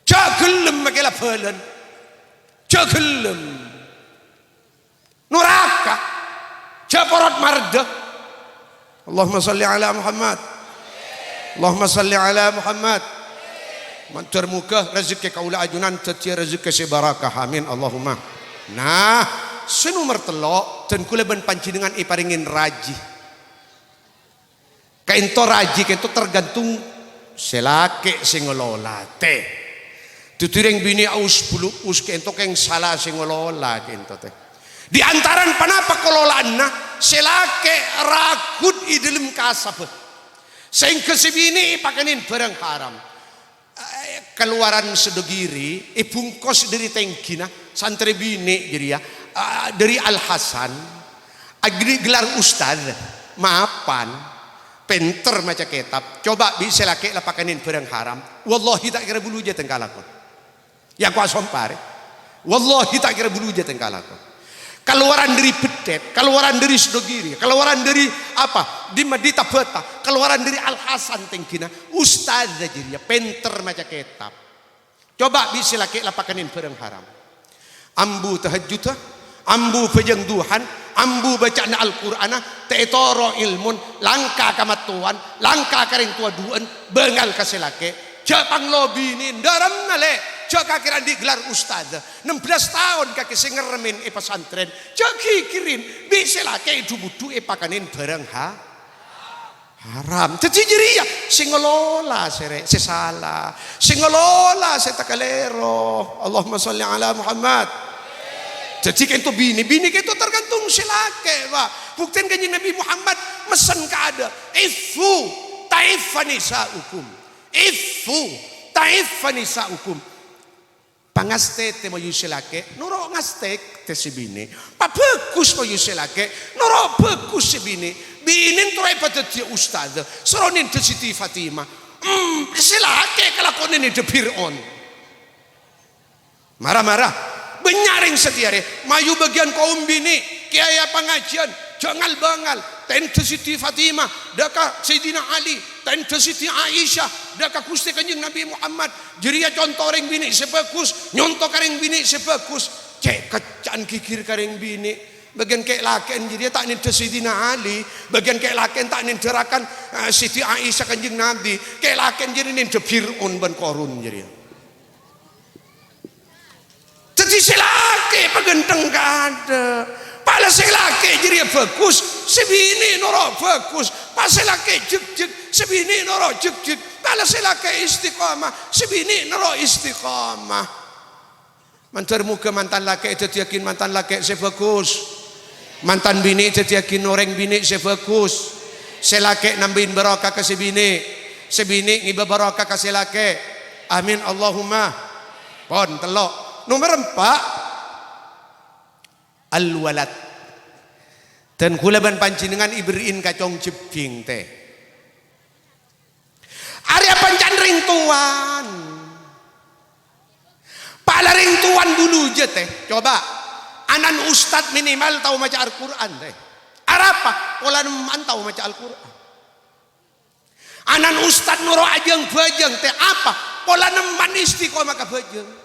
Jhâ' ghellem makè la-bhâlâna. Jhâ' ghellem. Noraka. Jhâ' porot mardhâ. Allahumma shalli ala Muhammad. Allahumma shalli ala Muhammad. Mandhâr moghâ rejhekkè kaulâ ajunan dhâddhiyâ rejhekkè sè barakah. Amin. Allahumma. Nah, sè nomer tello', dân kaulâ bân panjhennengngan èparèngè rajhi. Ka'dinto rajhi ka'dinto tergantung sè lakè' sè ngelola, tè. Dhâddhi rèng binè' aus bulu-us ka'dinto kèng sala sè ngelola ka'dinto, tè. Di antarana ponapa kalola'anna, sè lakè' raghut è dâlem kasabbhâ. Saèngghâ sè binè' èpakanè bhârâng haram. Eh, kalowaran Sidogiri, èbungkos dâri tèngghina, santrè binè' jârèya, ah, dâri Al Hasan, aghâbây gelar ustad, mapan, pènter maca kètab. Coba bi' sè lakè' la pakanè bhârâng haram. Wallahi ta' kèra bulu jâ' tèngka lakon. Ya, ko' asompa rè. Wallahi ta' kèra bulu jâ' tèngka lakon. Kalowaran dâri Beddhèt, kalowaran dâri Sidogiri, kalowaran dâri apa? Dimma, di Tabbhâta, kalowaran dâri Al Hasan tèngghina, ustad jârèya pènter maca kètab. Coba bi' sè lakè' la pakanè bhârâng haram. Ambu tahajjudhâ, ambu bhâjâng duhân, ambu bâca'anna Al-Qur'anna, ta' ètoro' èlmona, langka ka mattowana, langka ka rèng towa duwâ'ân, bângal ka sè lakè'. Jhâ' panglo binè, dâremma, Lè', jhâ' kakèra andi' gelar ustad. Ennem belas taon kakè sè ngerrèmè è pasantrèn. Jhâ' ghighiri, bi' sè lakè' dhu-budhu èpakanè bhârâng ha-, haram. Dhâddhi jârèya sè ngelola sè rè-, sè sala, sè ngelola sè takalèro. Allahumma shalli ala Muhammad. Dhâddhi ka'dinto binè, binè ka'dinto tergantung sè lakè', Pak. Buktèna Kanjeng Nabi Muhammad messen ka adâ', "Iffu ta'iffa nisa'ukum." Iffu, ta'iffa nisa'ukum. Pangastètè moyu sè lakè', noro' ngastètè sè binè'. Pabhâghus moyu sè lakè', noro' bhâghus sè binè'. Binè' toro' èpadhâddhiyâ ustadz, soro nèndhâ Siti Fatimah. Hmm, sè lakè' kalakowanna nèndhâ Fir'aun. Mara-mara. Bânnya' rèng satèya rè, mayu bâgiyân kaum binè', kèyaè pangajiân, jhâ' ngal-bângal. Tèndhâ Siti Fatimah, dâ' ka Sayyidina Ali, tèndhâ Siti Aisyah, dâ' ka Ghustè Kanjeng Nabi Muhammad. Jârèya conto rèng binè' sè bhâghus, nyonto ka rèng binè' sè bhâghus. Cè' kecca'an ghighir ka rèng binè'. Bâgiyân kè' lakè'en jârèya ta' nèndhâ Sayyidina Ali, bâgiyân kè' lakè'en ta' nèndhâ rakan, eh, Siti Aisyah Kanjeng Nabi, kè' lakè'en jârèya nèndhâ Fir'aun bân Qarun jârèya. Dhâddhi sè lakè' paghântheng kaadâ'. Pala sè lakè' jârèya bhâghus, sè binè' noro' bhâghus. Pas sè lakè' jhekjhek, sè binè' noro' jhekjhek. Pala sè lakè' istiqomah, sè binè' noro' istiqomah. Mandhâr moghâ mantan lakè' èdhâddhiyâghin mantan lakè' sè bhâghus. Mantan binè' èdhâddhiyâghi orèng binè' sè bhâghus. Sè lakè' nambâi barokah ka sè binè'. Sè binè' ngibâ barokah ka sè lakè'. Amin, Allahumma. Pon, tello'. Nomer empa', al-walad. Dân kaulâ bân panjhennengngan èberri'in ka cong jhebbhing, tè. Arèya pancan rèng towan. Pala rèng towan bulujâ, tè. Coba, anan ustad minimal tao maca Al-Qur'an, tè. Arapa? Pola nemman tao maca Al-Qur'an. Anan ustad noro' ajâng-bhâjâng, tè. Apa? Pola nemman istiqomah ka bhâjâng.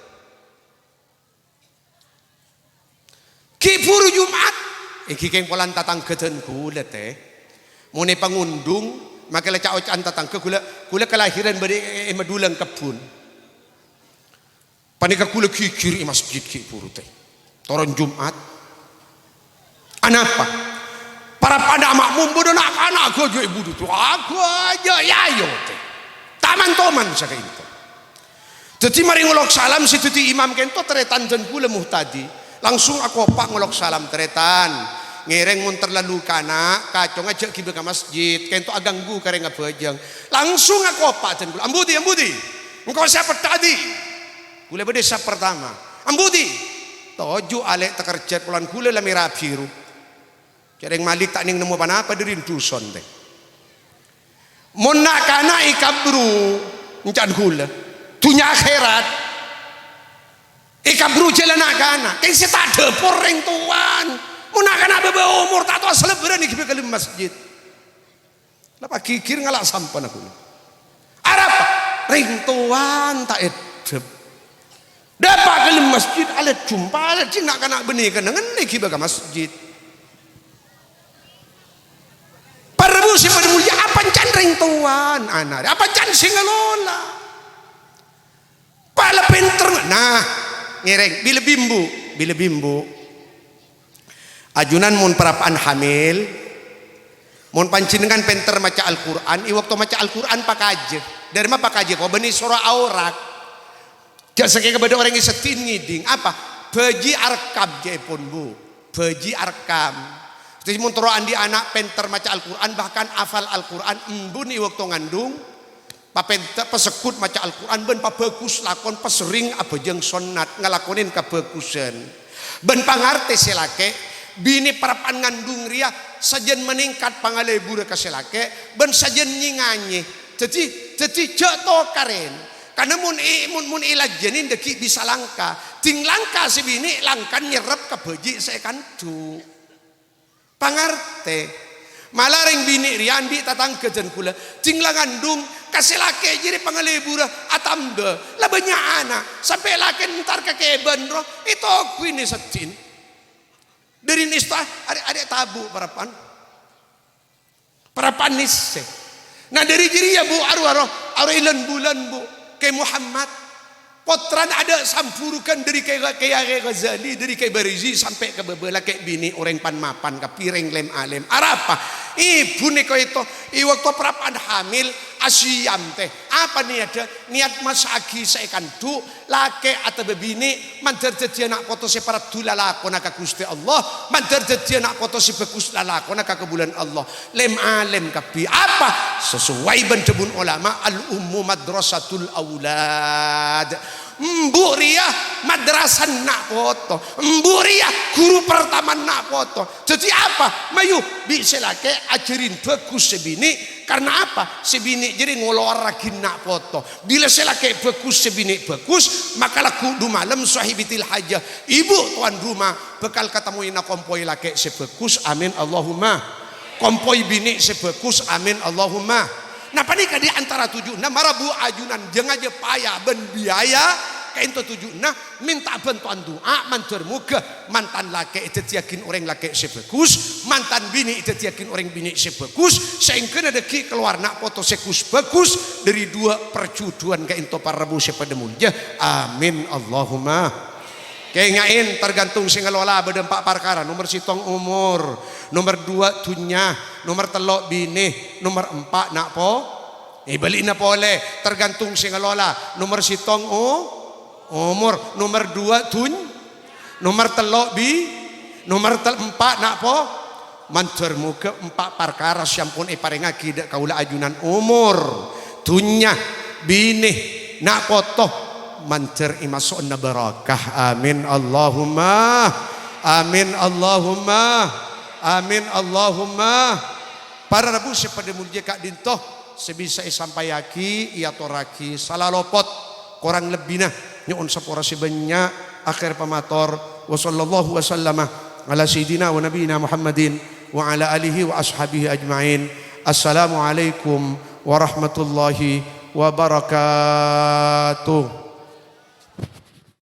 Ghi' bhuru Jum'at, èngghi kèng polana tatangghâ dân kaulâ, tè. Mon è Pangundung, makè la ca'-oca'an tatangghâ, kaulâ, kaulâ kalahèran bâdâ è, è Madulang Kebbun. Panèka kaulâ ghighir è masjid ghi' bhuru, tè. Toron Jum'at. Anapa? Para padâ ma'mum bâdâ na'-kana' ghâjâ è budhu, tè. Aghâjâ, yâ, ayo, tè. Taman-toman sakaènto. Dhâddhi marè ngolok salam sè dhâddhi imam kènto tarètan dân kaulâ muhtadi. Langsung akopa' ngolok salam, "Tarètan, ngèrèng mon terlalu kana', kacongnga jhâ' ghibâ ka masjid, kènto aghânggu ka rèng abhâjâng." Langsung akopa' dân kaulâ, "Ambu dhi, ambu dhi? Engko' sè apèttha'aghi." Kaulâ bâdâ sap partama. "Ambu dhi?" "Toju' alè' takerjhât, polana kaulâ la mèra bhiru." Jhâ' rèng Malik ta' nèng nemmo pa-napa dâri duson, tè. Mon na'-kana' èkabru, ènca'na kaulâ, dhunnya akhèrat, èkabru jhâlân na'-kana', kèng sè ta' dhâpor rèng towan. Mon na'-kana' bâbâ omor ta' towa salèbârân èghibâ ka dâlem masjid. La paghighir ngala' sampana kaulâ. Arapa? Rèng towan ta' èdhep. Dâpa' ka dâlem masjid, alè jumpa, alè jing na'-kana' bânnè kennengnganna èghibâ ka masjid. Para rabu sè padâ molja, apancan rèng towan, ana', apancan sè ngalola. Pala pènter, nah, ngèrèng, bilâ bimbu, bilâ bimbu. Ajunan mon parappa'na hamil, mon panjhennengngan pènter maca Al-Qur'an, è bâkto maca Al-Qur'an pakajâ. Dâri ma pakajâ? Kobâna soro aurat. Jhâ' sakènga bâdâ orèng è seddi'in ngèdhing. Apa? Bhâji arekkam, ca'èpon, Bu. Bhâji arekkam. Dhâddhi mon terro andi' ana' pènter maca Al-Qur'an, bahkan hafal Al-Qur'an, embun è bâkto ngandung, Papènta, pasegghut maca Al-Qur'an bân pabhâghus lakon, paserrèng abhâjâng sonnat, ngalakonè kabhâghusân. Bân pangartè sè lakè', binè parappa'na ngandung rèya sajân manèngkat pangalèbhurrâ ka sè lakè', bân sajân nyè-nganyè. Dhâddhi, dhâddhi jhâ' tokarèn. Karna mon è-, mon, mon èlajânè dhâggi' bisa langka. Dhing langka sè binè', langkana nyerrep ka bhâji' sè èkandhu'. Pangartè. Mala rèng binè' rèya andi' tatangghâ dân kaulâ, dhing la ngandung, ka sè lakè' jârèya pangalèbhurrâ atamba, la bânnya' ana', sampè' lakè' entar ka kèbân ro, ètoghuna seddi'in. Dâri nèsta, arè', arè' tabu' parappa'na. Parappa'na nèssè. Nah, dâri jârèya, Bu, arowa ro, arowa è lan-bulân, Bu, Kè Muhammad. Pottrana adâ' samburughân dâri Kè, Kè, Kè Ghazali, dâri Kè Barizi sampè' ka bâbâ lakè' binè' orèng pan-mapan kabbhi rèng lem-alem. Arapa? Èbhuna ka'dinto, è bâkto parappa'na hamil, Asiyam tè. Apa niyaddhâ? Niyat massaghi sè èkandhu', lakè' otabâ binè', mandhâr dhâddhiyâ na' poto sè parlo lalakonna ka Ghustè Allah, mandhâr dhâddhiyâ na' poto sè bhâghus lalakonna ka kabulâna Allah. Lem-alem kabbhi. Apa? Sesuai bân dhâbuna ulama, "Al-ummu madrasatul aulad." Embu' rèya madrasana na' poto. Embu' rèya ghuru pertamana na' poto. Dhâddhi apa? Mayu bi' sè lakè' ajhârin bhâghus sè binè'. Karna apa? Sè binè' jârèya ngoloraghi na' poto. Bilâ sè lakè' bhâghus, sè binè' bhâghus, maka lagghu' du malem sahibatil hajah, ibu tuan rumah bhâkal katemmoè na kompoy lakè' sè bhâghus. Amin, Allahumma. Kompoy binè' sè bhâghus. Amin, Allahumma. Nah, panèka di antara tujuanna mara bu ajunan jhâ' ngajhâ paya bân biaya, kaènto tujuanna mènta bhântowan du'a mandhâr moghâ mantan lakè' èdhâddhiyâghin orèng lakè' sè bhâghus, mantan binè' èdhâddhiyâghin orèng binè' sè bhâghus, saèngghâna dhâggi' kalowar na' poto sè ghus-bhâghus dhâri duwâ' parjudhuwân kaènto para rabu sè padâ molja. Amin, Allahumma. Kaènga'è, tergantung sè ngelola bâdâ empa' parkara. Nomer sèttong omor, nomer duwâ' dhunnya, nomer tello' binè, nomer empa' na' po-, èbâli'na polè, tergantung sè ngelola. Nomer sèttong o-, omor, nomer duwâ' dhun-, nomer tello' bi-, nomer tel-, empa' na' po-, Mandhâr moghâ empa' parkara sè ampon èparèngaghi dhâ' kaulâ ajunan omor, dhunnya, binè, na' poto, mandhâr èmaso'ana barokah. Amin, Allahumma. Amin, Allahumma. Amin, Allahumma. Para rabu sè padâ molja ka'dinto, sè bisa èsampayaghi, èatorraghi, sala lopot, korang lebbina, nyo'on sapora sè bânnya'. Akhèr pamator, wa sallallahu wa sallama ala sayyidina wa nabiyina Muhammadin wa ala alihi wa ashabihi ajma'in. Assalamualaikum warahmatullahi wabarakatuh.